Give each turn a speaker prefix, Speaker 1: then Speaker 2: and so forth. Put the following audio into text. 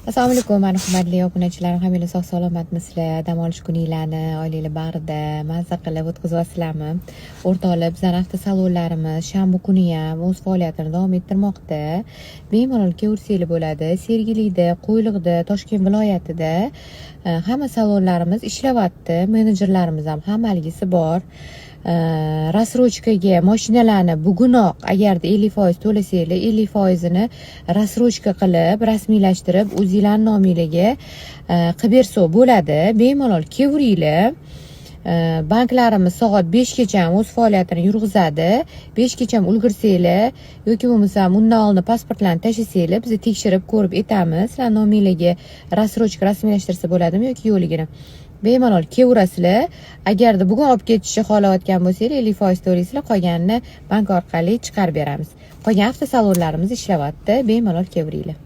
Speaker 1: Assalomu alaykum, mani hurmatli obunachilarim, hammanglar sog' salomatmisizlar? Dam olish kuninglarni oilanglar bag'rida mazza qilib o'tkazyapsizlarmi? O'rtoqlar, bizani avtosalonlarimiz shanba kuni ham o'z faoliyatini davom ettirmoqda. Bemalol kelaversanglar bo'ladi. Sergelida, Qo'yliqda, Toshkent viloyatida hamma salonlarimiz ishlayapti. Menejerlarimiz ham hammaligisi bor. Рассрочка ga mashinalarni bugunoq agarda 50% to'lasanglar, 50%ini рассрочка qilib, rasmiylashtirib, o'zinglarni nominglarga qilib bersa bo'ladi. Bemalol kelaveringlar. Banklarimiz soat 5gacha o'z faoliyatini yurg'izadi. 5gacha ulgursanglar yoki bo'lmasam undan oldin pasportlarni tashlasanglar, biz tekshirib ko'rib aytamiz, sizlar nominglarga рассрочка rasmiylashtirsa bo'ladimi yoki yo'qligini. Bemalol kelaverasizlar. Agarda bugun olib ketishni xohlayotgan bo'lsanglar, 50% to'laysizlar, qolganini bank orqali chiqarib beramiz. Qolgan avtosalonlarimiz ishlayapti, bemalol kelaveringlar.